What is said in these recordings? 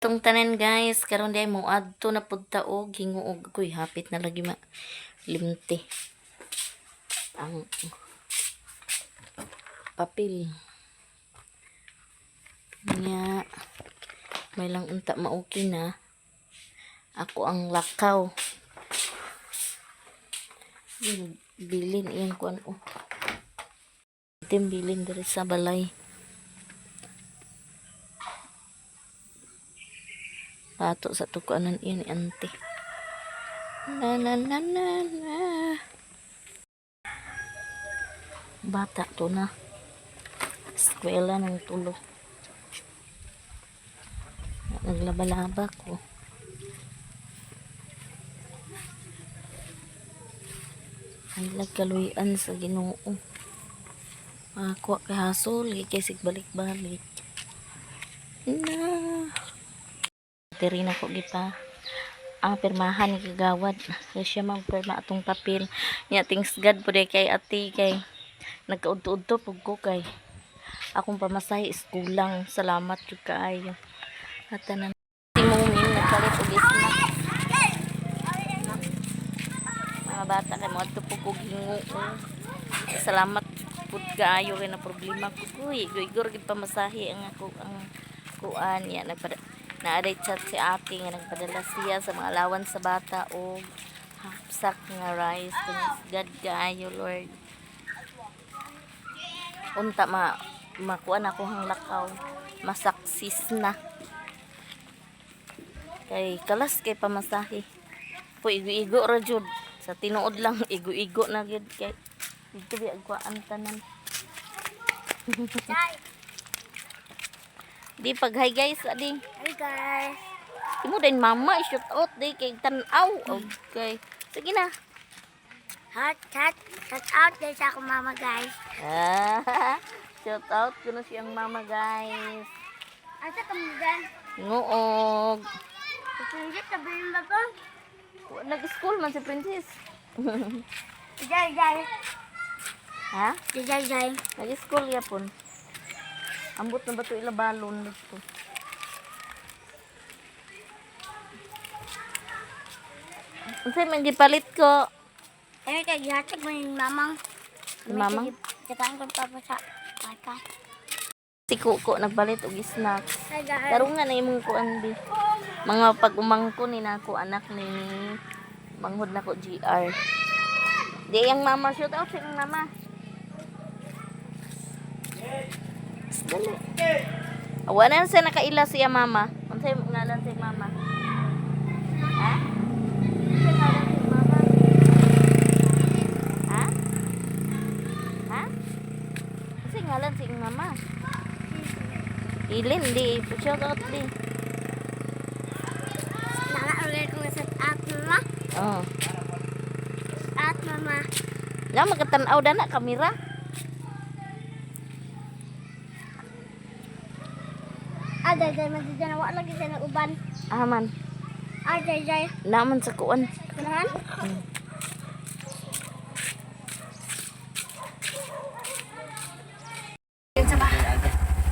Tong tanan, guys, karon diay mo adto na pud ta og hinguog koy, hapit na lagi ma limti ang papel nya. May lang unta ma-okay na ako ang lakaw. Yung bilin iyang kuan, oh. Itim bilin diri sa balay. Pato sa tukuanan iyan ni ante. Na na na na na. Bata to na. Eskwela ng tulo. Naglaba-laba ko. Ay nagkaluyan sa Ginoo. Makakuha kay hasol, kay sig balik-balik. Na. Diri na ko gipa ang pirmahan ni kagawad. Kaya siya magpirma atong papel. Nya, thanks God po kay ate kay nagkaudto-udto pug ko kay akong pamasahe is kulang. Salamat jud kaayo. At tanan si Mumin nagpalit og snack. Mga bata kay mo adto pug og hinguo. Salamat pud kaayo kay na problema ko kuy. Guygor gid pamasahe ang ako ang kuan ya nagpada naaday chat si ate nga nagpadala siya sa mga allowance sa bata og half sack nga rice. Thanks God kaayo, Lord. Unta ma makuan ako hang lakaw. Masaksis na. Kay kalas kay pamasahe. Po igo-igo ra jud. Sa tinuod lang igo-igo na gyud kay dito bi agkuan tanan. Di pag hi guys adi. Hi guys. Imo din mama i-shout out di kay tan-aw. Okay. Sige na. Hot, hot, shout out guys sa akong mama, guys. Ah, shout out ko na siyang mama, guys. Asa ka mo dyan? Nguog. Si Princess, sabihin ba to? Nag-school man si Princess. Si Jai Jai. Ha? Si Jai Jai. Nag-school yapon. Ambot na ba to ila balon dito? Unsay man gipalit ko? Ay, kay gihatag mo yung mamang. Mamang? Tsakaan ko papa sa bata. Si Kuko nagpalit og snacks. Hi guys. Tarungan na imong kuan bi. Mga pag-umangko ni nako anak ni manghod nako GR. Di yang mama, shoot out sa imong mama. Dali. Awa na siya nakaila siya mama. Unsay imong ngalan sa imong mama? Ha? Unsay ngalan sa imong mama? Ha? Ha? Unsay ngalan sa imong mama? Ilin di shout out di. Nana, ulit ko sa out mama. Oh. Out mama. Na magkatanaw da na kamera. Ah, Jai Jai, man dyan. Wala lagi siya nag-uban. Aman. Ah, Jai Jai. Naman sa kuan. Kanahan?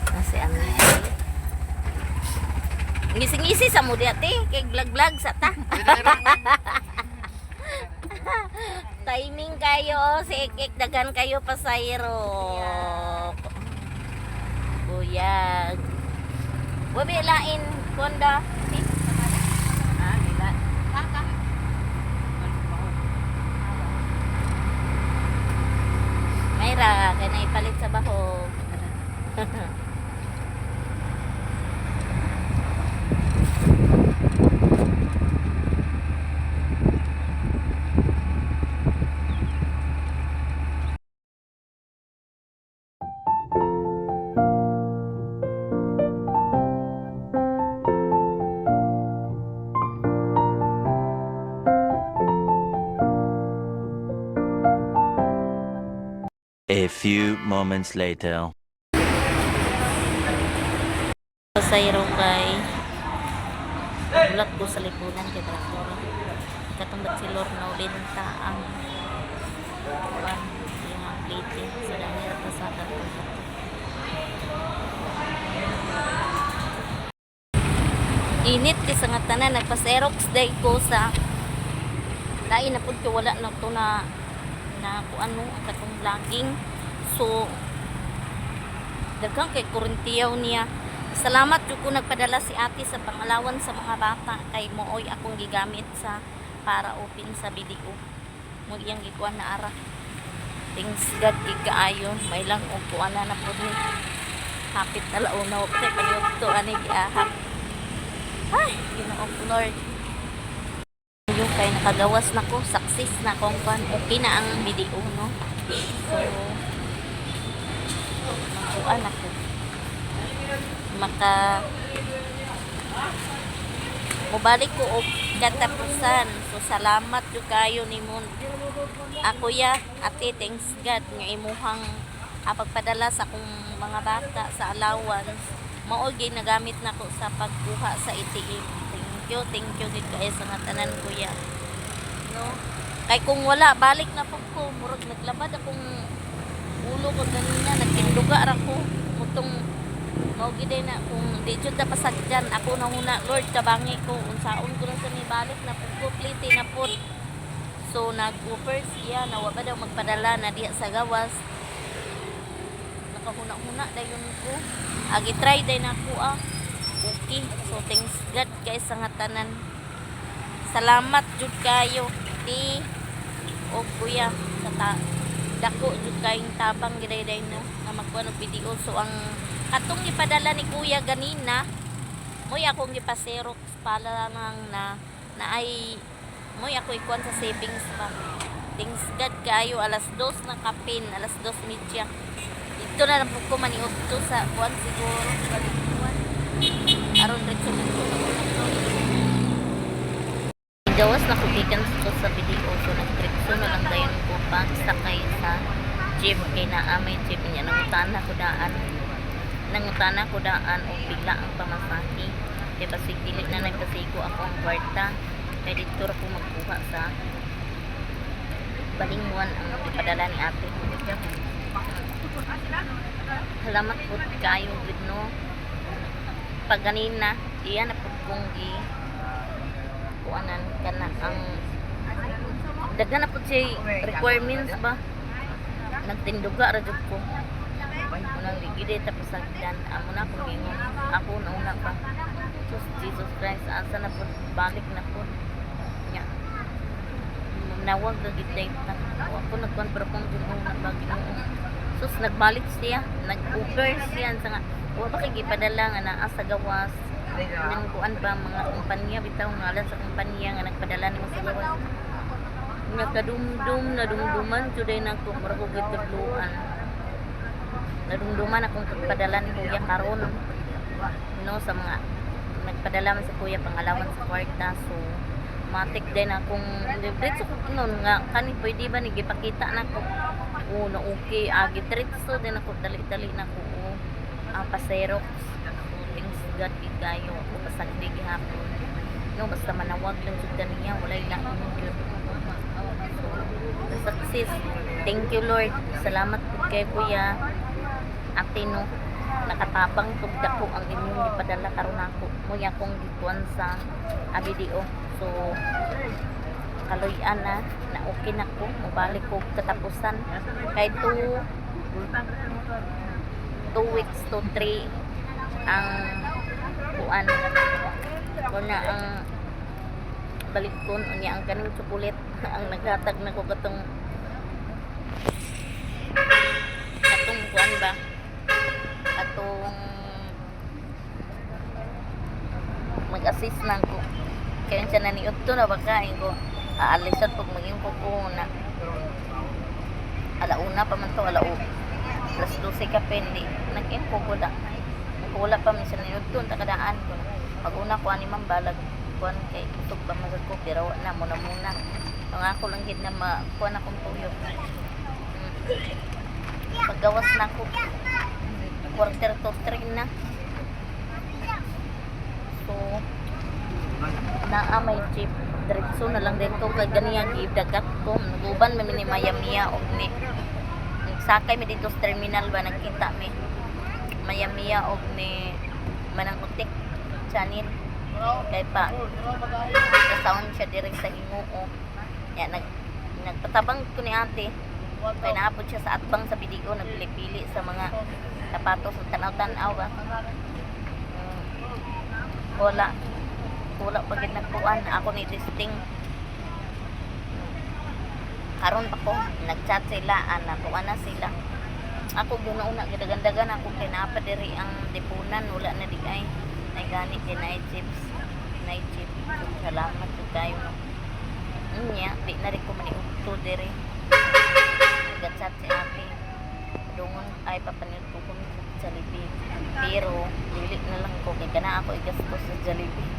Na si Ami. Ngisi-ngisi sa mo di ate kay vlog-vlog sa ta. Timing kayo si Ekek, daghan kayo pasayro. Buyag. Wabi lain konda. Ah, dila. Mayra, kay naipalit sa bahog. A few moments later. Pasayro kay bulat ko sa lipunan kay Drakor. Katong batsilor na benta ang kuan iyang plate sa dahil pa sa katong. Init kay sa nga tanan. Nagpa-Xerox day ko sa lain na pud ko, wala na to na na kung ano ang katong vlogging. So daghan kay kurintiyaw niya. Salamat jud ko nagpadala si ate sa pangalawan sa mga bata kay mooy akong gigamit sa para open sa BDO mo iyang gikuan na ara. Thanks God gid kaayo, may lang og kuan na na pud ni hapit na launa wa pa to ani giahak. Ay, Ginoo ko, Lord. Yung kay nakagawas na ko, success na akong kuan, okay na ang BDO, no? So makuan ako, maka mubalik ko og katapusan. So salamat jud kayo nimo ako ya ate. Thanks God nga imuhang pagpadala sa akong mga bata sa allowance mao gyud nagamit nako sa pagkuha sa ATM. Thank you, thank you gid kaayo sa nga tanan, kuya, no? Kay kung wala, balik na pud ko. Murag naglabad akong ulo ko ganina, nagtinduga ra ko mutong mao gid na kung di jud ta pasagdan ako na una. Lord, tabangi ko, unsaon ko lang sa balik na pud ko, pliti na pud. So nag-offer siya na wa ba daw magpadala na diya sa gawas. Nakahuna-huna dayon ko. Agi try day na ako ah. Okay. So thanks God kay sa nga tanan. Salamat jud kayo ti o kuya sa ta dako jud kayong tabang giday no nga magkuha og video. So ang katong gipadala ni kuya ganina mo'y akong gipa-xerox para lang na na ay mo'y ako ikuan sa savings ba. Thanks God kayo, alas 2 na kapin, alas 2:30. Dito na lang po ko maniudto sa kuan siguro balikuan. Aron retso ko. Gawas na kugikan ko sa video, so nagtritso na lang dayon ko pagsakay sa jeep kay naa may jeep niya. Nangutana ko daan og pila ang pamasahe kay basig dili na nagkasigo ako ang kwarta kay didto ra ko magkuha sa balingwan ang ipadala ni ate. Salamat po kayo gud no. Pag ganina iya na pud kong gi kuanan kana ang daghan na pud siya requirements ba. Nagtinduga ra jud ko unang di gid tapos sagdan amo na akong gingon ako nauna pa. Jesus, Jesus Christ, asa na pud, balik na pud nya. Nawag na gid day ta wa ko nagkuan, pero kung Ginoo na ba, Ginoo sus, nagbalik siya, nag-offer siya sa nga wa ba kay gipadala nga naa sa gawas nang kuan ba mga kumpanya bitaw, ngalan sa kumpanya nga nagpadala nimo sa gawas. Nga kadumdum, nadumduman juday na ko, mura ko gitudloan. Nadumduman akong pagpadala ni kuya karon no, sa mga nagpadala man sa kuya pangalawan sa kwarta. So matik din akong diretso ko noon nga kani pwede ba ni gipakita na ko o na okay agi diretso din ako, dali-dali na ko o ang pa-xerox. So thanks God gid kayo, ako pasagdi gihapon no, basta manawag lang jud kaniya, walay lain gyud. So success, thank you Lord. Salamat pud kay kuya, ate no. Nakatabang tug dako ang inyong gipadala karon nako mo akong gikuan sa BDO. So kaloy-an na na okay na ko, mobalik ko katapusan kay 2 weeks to 3 ang kuan ko na ang balikon. Unya ang kaning chocolate ang naghatag na ko katong katong kuan ba, katong mag-assist lang ko kaya siya naniudto na bakain ko aalisan pag maging ko ko na alauna pa man to, alas 12 ka pendi nag-ingko ko da wala pa man siya naniudto ta kadaan ko pag una ko ani man balag kuan kay kusog pa man sad ko, pero wa na muna muna ang ako lang gid na makuan akong tuyo. Paggawas na ako, 2:45 na. So naa may jeep, diretso na lang dito kay ganiya gidagat ko. Naguban man mi ni Maya Mia og ni nagsakay mi dito sa terminal ba, nagkita mi Maya Mia og ni Manang Utik channel. Kay pa kasaon siya diri sa Hinguo. Ya nagpatabang ko ni ate. Kay naapod siya sa atbang sa BDO, nagpili-pili sa mga sapatos sa tanaw-tanaw ba. Wala. Wala pa gid nagkuan ako ni testing. Karon pa ko nagchat sila, ana kuan na sila. Ako guna-una gidagandagan ako kay naa pa diri ang deponan, wala na di ay. Nay gani kay naay chips. Naay chip. So, salamat jud kayo no. Unya, di na rin ko maniudto diri. Nagchat si ate. Dungon ay papanit ko kung sa Jollibee. Pero dili na lang ko kay kana ako igastos sa Jollibee.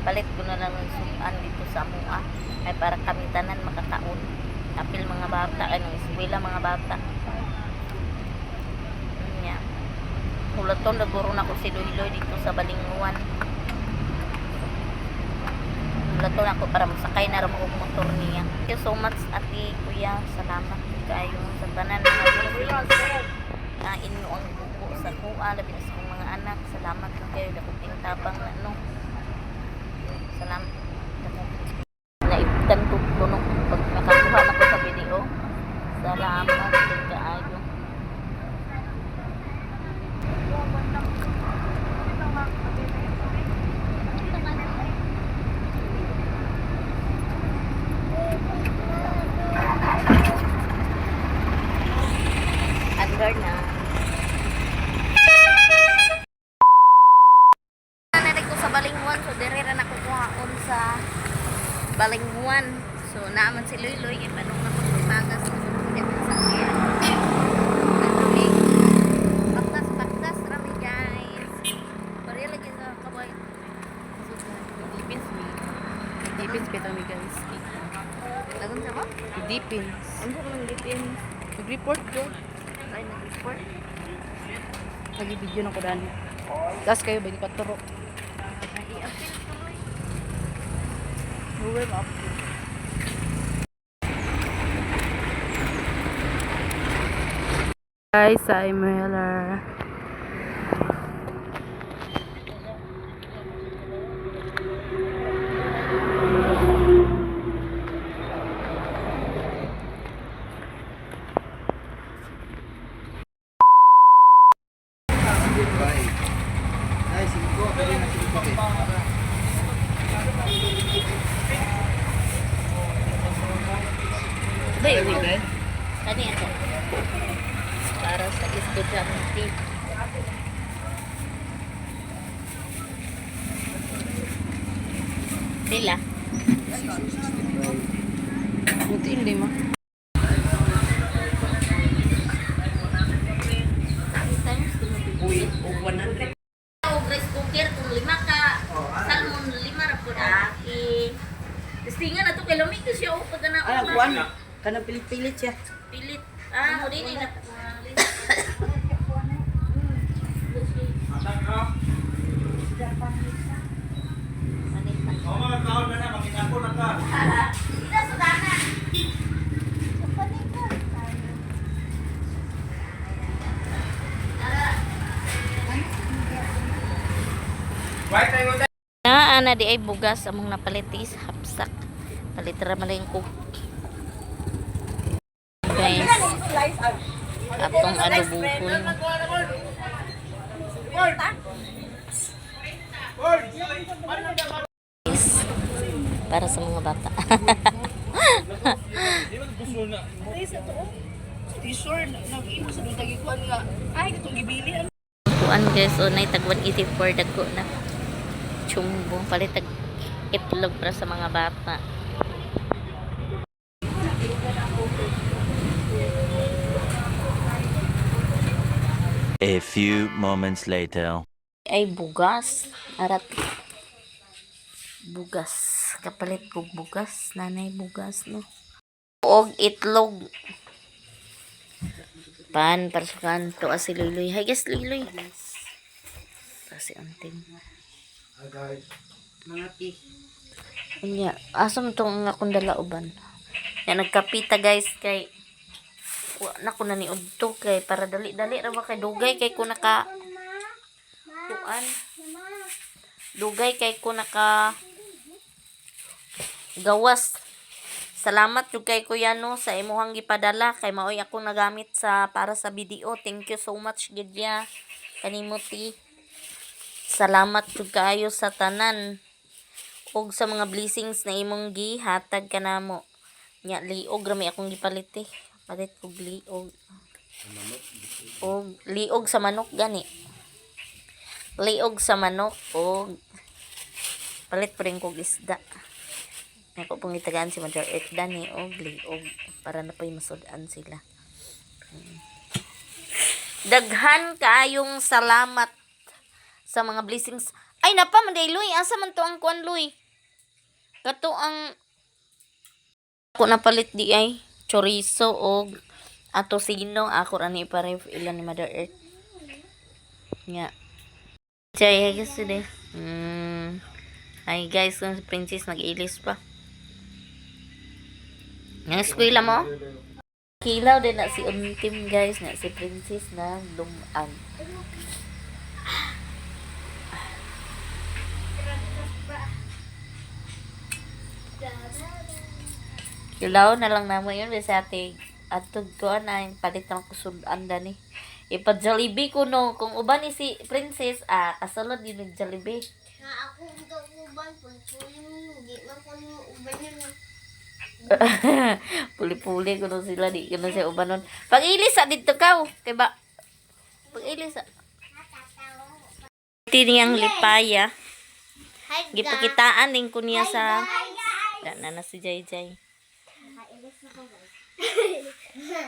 Palit ko na lang ng sukan dito sa Mua ay para kami tanan makakaon. Apil mga bata ay nang eskwela mga bata. Nya. Hulaton naguro na ko si Luiloy dito sa Balinguan. Hulaton ako para masakay na ra mo og motor niya. Thank you so much, ate, kuya. Salamat kayo sa tanan mga blessings. Na inyo ang buko sa kuha, labi na sa akong mga anak. Salamat kayo dakong tabang na no. Salamat. Naibtan ko tunok pag nakakuha na ko sa video. Salamat jud kaayo. Under na. Narik ko sa Balingwan, so dire ra nakukuhaon sa Balingwan. So naaman si Luy Luy, ipanong na ko sa pagas sa akin. Ang Baktas, baktas rami guys. Pare lagi sa kaboy. Dipins mi. Dipins bitaw mi guys. Lagon sa mo? Dipins. Ano ko nang dipin? Nag-report ko. Ay, nag-report. Nag-video na ko dani. Tapos kayo 24. Ay, i-appeal tuloy. Nowhere up. Guys, I'm Heller. Ay, 5. Pwede na 5 eh. Bay, kani ako. Para sa estudyante. Pila? 665. Buti lima. Times Og rice cooker kung lima ka, salmon lima ra pud aki. Testingan na to kay lamig to siya oh pag na. Ah, kuan. Kanang pilit-pilit siya. Pilit. Ah, mo din na. Ida sudana. Na ana di ay bugas among napalitis hapsak. Palit ra malingkog. Guys. Atong adobuhon. Guys, para sa mga bata. Kuan guys, oh, nay tag 184 dagko na. Chumbo palit tag itlog para sa mga bata. A few moments later. Ay bugas, arat bugas. Kapalit kog bugas, nanay bugas no. Og itlog. Pan para sa kanto ah, si Luy. Hi guys, Luy. Kasi anting. Hi guys. Mga pi. Unya, asam tong nga akong dalauban. Ya nagkapita guys kay wa na ko na ni udto kay para dali-dali ra ba kay dugay kay ko naka kuan. Dugay kay ko naka gawas. Salamat jud kay Kuya no sa imuhang gipadala kay maoy akong nagamit sa para sa video. Thank you so much gid ya kanimo ti. Salamat jud kaayo sa tanan ug sa mga blessings na imong gihatag kanamo. Nya liog ra may akong gipalit eh. Palit kog liog. Og liog sa manok gani. Liog sa manok og palit pa rin kog isda. Ako pong itagaan si Mother Earth dani og liog para na po'y masud-an sila. Daghan kaayong salamat sa mga blessings. Ay napa man day Luy, asa man to ang kuan Luy? Kato ang ako napalit di ay chorizo og atosino ako ra ni iparef ilan ni Mother Earth. Nga. Chay, I guess today. Ay guys, kung si Princess nag-ilis pa. Nga eskwela mo? Kilaw din na si Untim guys, na si Princess na dumaan. Kilaw na lang namo yun bisa ate atog ko na palit ang kusudan dani. Ipa-Jollibee ko no kung uban ni si Princess ah kasulod din ng Jollibee. Nga ako ang uban, puli-puli mo, hindi man ko yung uban yun. Puli-puli ko no sila di ko na siya ubanon. Pag-ilis sa dito kaw, kay ba? Pag-ilis sa Tiniyang lipaya. Hi, guys. Gipakitaan din ko niya sa Dana na si Jay Jay.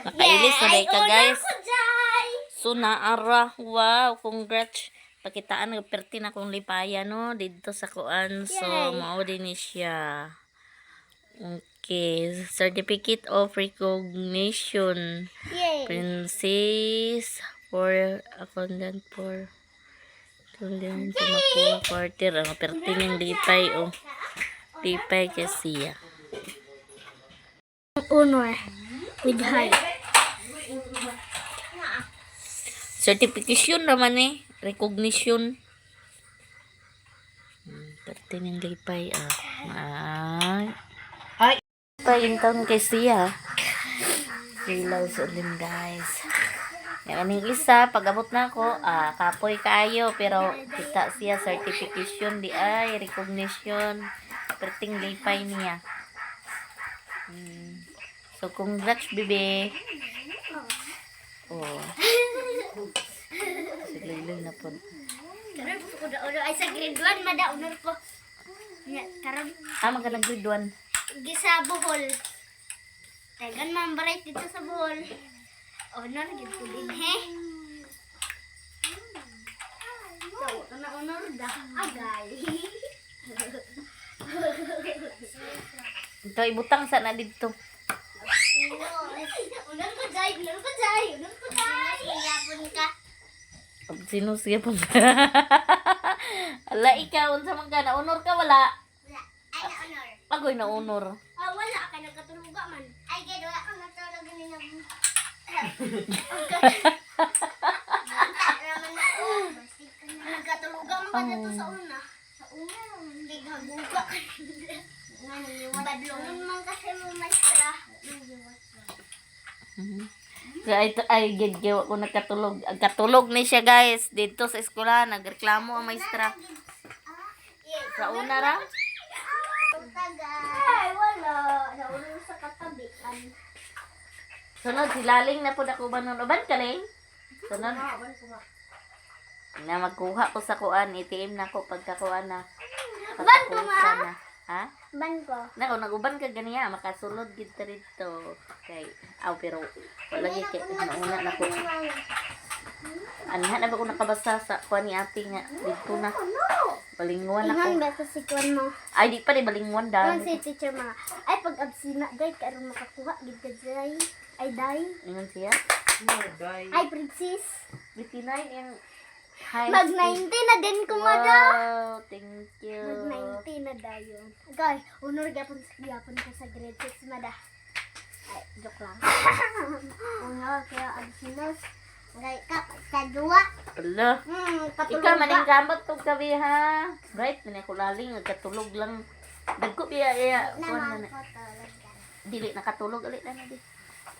Nakailis na day ka guys. Ako, Jai! So naara, wow, congrats. Pakitaan nagperti na akong lipaya no didto sa kuan. So mao din ni siya. Okay, certificate of recognition. Yay! Princess for accountant for Tulian Mapua quarter ang perti ng lipay oh. Lipay kasi siya. Honor with heart. Certification naman eh. Recognition. Perte ng lipay ah. Ay. Ay. Pa yung taon kay siya. Ilaw sa ulim guys. Yan aning isa, pag abot na ako, ah, kapoy kaayo, pero kita siya certification di ay, recognition, perting lipay niya. So, congrats, bebe. Oh. Sige, na po. Karon ko da ulo ay sa grade 1 mada honor ko. Nya karon Ah, magandang grade 1. gisa Bohol. Dagan man baray dito sa Bohol. Honor gid ko din he. So, na honor da agay. Ito, ibutang sana dito. Honor ko jay, honor ko jay, honor ko jay. Gapon ka. Sino siya po? Ala, ikaw, unsa man ka, na-honor ka, wala? Wala. Ay, na honor. Agoy, na-honor. Ah, wala ka nagkatuluga man. Ay, gid wala ka natulog ni nag. Nagkatuluga man ka dito sa una. Sa una, hindi haguga ka. Badlongon man kasi mo maestra. Ay, ay, gid, gid, ko nagkatulog. Ang katulog ni siya, guys. Dito sa eskwela, nagreklamo ang maestra. Sa una ra? Ay, wala. Naulong sa katabi. Sunod, si Laling na po ako ba nun? Uban ka, Ling? Sunod. Na magkuha ko sa kuan, ATM na ko pagkakuan na. Ban ko, ma? Pagkakuha na. Ha? Ban ko. Nako, naguban ka ganiya, makasulod gid ta rito. Kay, aw, pero wala gid kay nauna na ko. Anihan na ba ko nakabasa sa kuan ni ate nga dito na. Balingwan ako. Ingon ba sa sikuan mo? Ay, di pa di balingwan Ingon dami. si teacher mga, ay pag absina day, karon makakuha, gid ka day. Ay day. Ingon siya. No, day. Ay princess. 59 yung high Mag 90 na din ko mada. Wow, thank you. Mag 90 na dayon. Guys, honor gyapon gyapon ko sa grade 6 mada. Ay, joke lang. Honor kaya absinas. Gay ka sa duwa. Ala. Katulog Ikaw maning gamot tog gabi ha. Right, man ako laling nagkatulog lang. Dagko biya iya kuan na na. Dili nakatulog ali na na di.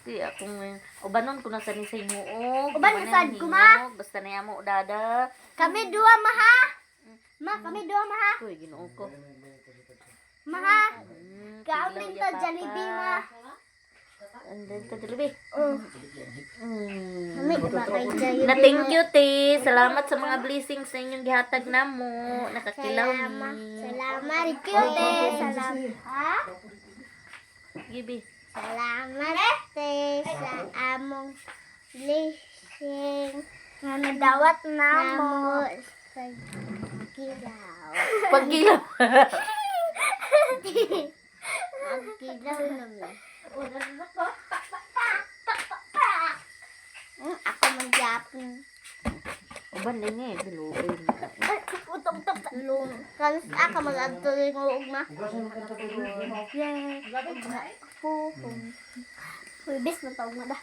Di akong ubanon ko na sa ni sa himuog. Uban na sad ko, ma. Basta na mo dada. Kami duwa maha. Ma, kami duwa maha. Uy, Ginoo ko. Maha. Kaon Kaon din to Jollibee ma. And then to Jollibee. Oh. Kami ba kay Jollibee? Na thank you, te. Salamat sa mga blessings na inyong gihatag namo. Nakakilaw Salamat. ni. Salamat cute. Salamat. Ha? Gibi. Salamat te sa among blessing nga nadawat namo sa kilaw. Pagkilaw. Ang kilaw naman. Ako magyapon. Uban din eh, biluin. Utong tong long. Kanos ako mag-adto rin ugma. Yeah. Ugma. Uy, bis na tawag na da.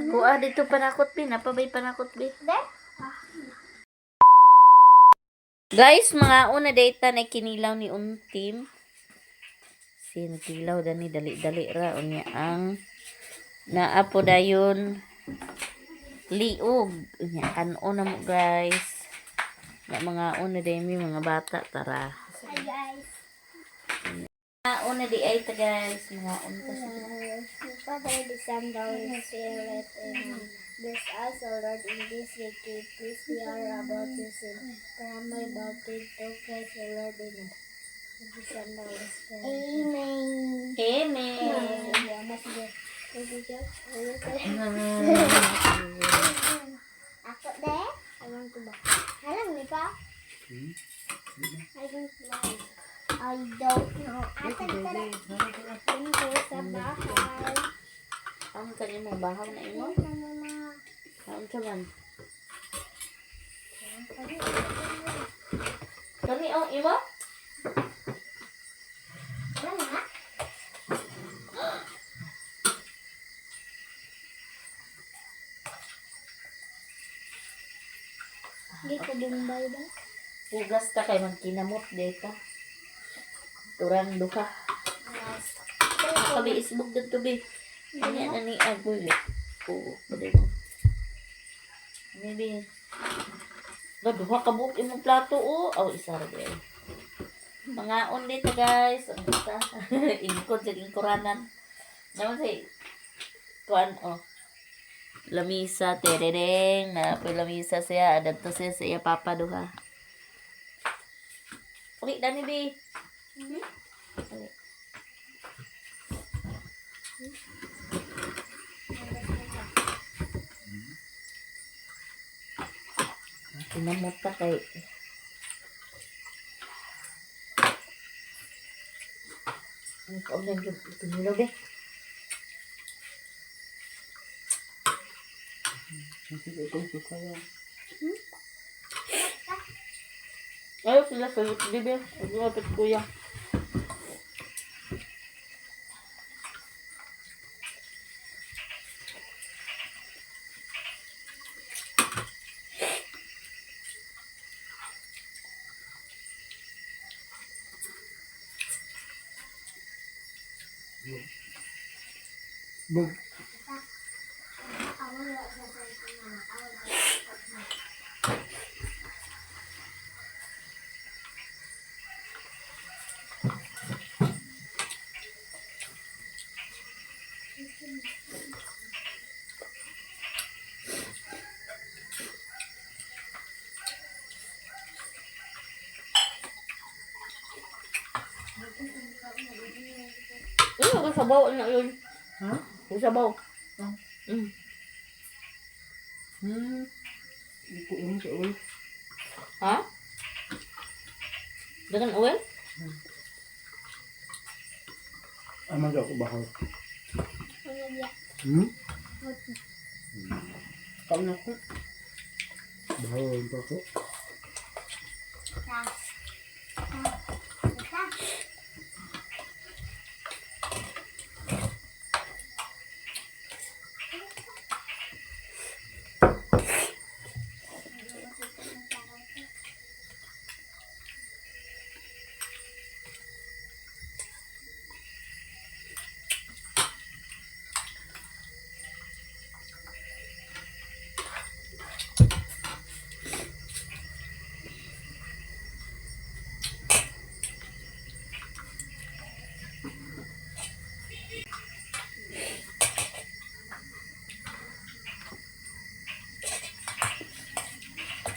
Kuha dito panakot bi, napabay panakot bi. De? Guys, mga una data na kinilaw ni Untim. Sin kilaw dani dali-dali ra unya ang naapo dayon liog unya kan-o na mo guys. Na mga una day mi mga bata tara. Hi guys. Mga una di ay ta guys, mga unta sa Father, the Son, the Holy Spirit, Amen. Bless us, O Lord, in this great please we are about to sin. For my bounty to Christ, O Lord, Amen. The Son, the Holy Spirit. Amen. Amen. Ako de? Alam ko ba? Alam ni pa? I don't know. I don't know. Asan ka na? Dito sa bahay. Ang kanya mo bahaw na imo. Ano mama? Ang sa man. Kani ang imo? Alam na? Hindi ko bumbay ba? Hugas ta kay magkinamot data. Turang duha. Kabi isbog dito bi. Ano na ni agoy. Oo, pwede mo. Maybe. Ba duha ka buok imong plato oh. Aw isa ra di ay. Mangaon dito guys. Ang isa. Ingkod sa ingkuranan. Naman say kuan oh. Lamisa terereng na po lamisa siya adto siya sa iya papa duha. Okay, dani bi. Okay. Kinamot ta kay Ang kaulan yung tumilaw be. Ayaw sila sa bibi. Huwag lumapit kuya. Bug. Uy, ako sabaw na yun. Ha? Yung sabaw. Mm. Hindi ko alam sa oil. Ha? Dagan oil? Ama daw ako bahaw. Hmm? Kaon ako. Bahaw ang pa ako.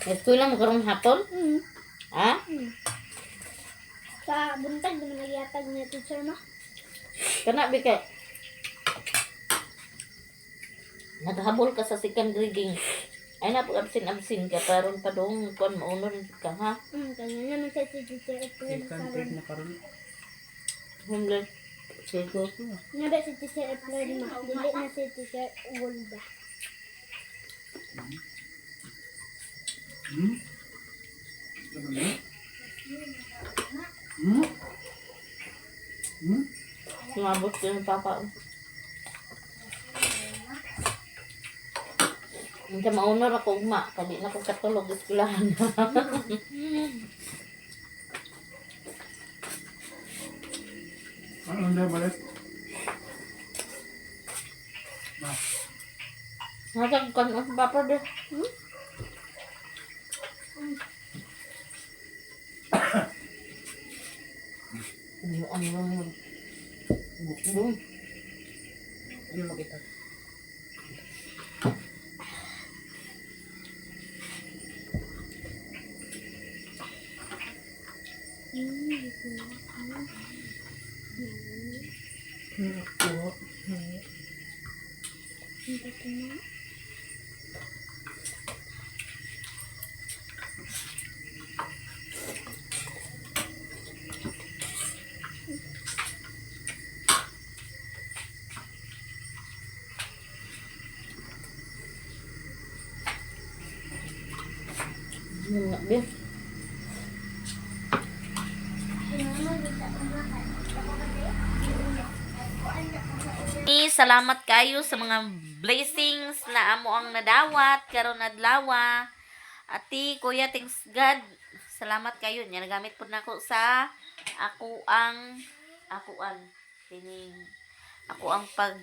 Eskwela mo karong hapon? Mm. Ha? Sa buntag naman nagyatag na teacher mo. Kana bi kay naghabol ka sa second grading. Ay na pag absin absin ka paron pa dong kuan maunor ka ha. Kanya naman sa si teacher April Second karon. grade na karon. Humle. Sige. Nga ba si teacher April ma? Dili na si teacher Wolda. Hmm? Hmm? Hmm? Sumabot ko yung papa. Hindi maunor ako ugma, kadi na ko katulog eskwelahan. Ano na balik? Ma. Hatag kan ang papa de. Ano ano ano. Bukbong. Ano makita? Ano nga be? Salamat kayo sa mga blessings na amo ang nadawat karon adlaw. Ati, kuya, thanks God. Salamat kayo. Nya nagamit pud nako sa ako ang kining ako ang pag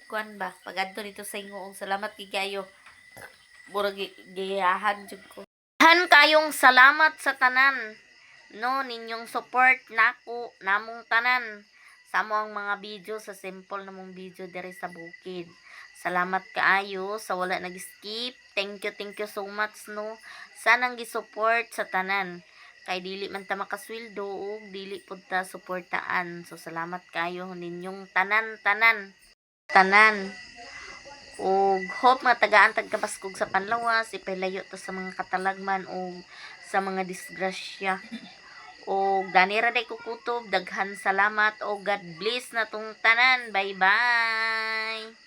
kuan ba pagadto dito sa ingoong salamat kay kayo. Murag giyahan jud ko. Han kayong salamat sa tanan no ninyong support nako namong tanan sa amo ang mga video sa simple namong video diri sa bukid. Salamat kaayo sa wala nag-skip. Thank you so much no. Sanang gi-support sa tanan. Kay dili man ta makasweldo ug dili pud ta suportaan. So salamat kayo ninyong tanan tanan tanan. Ug hope nga tagaan tag kabaskog sa panlawas, ipahilayo ta sa mga katalagman ug sa mga disgrasya. O dani ra day kukutob, daghan salamat o God bless na tong tanan. Bye bye.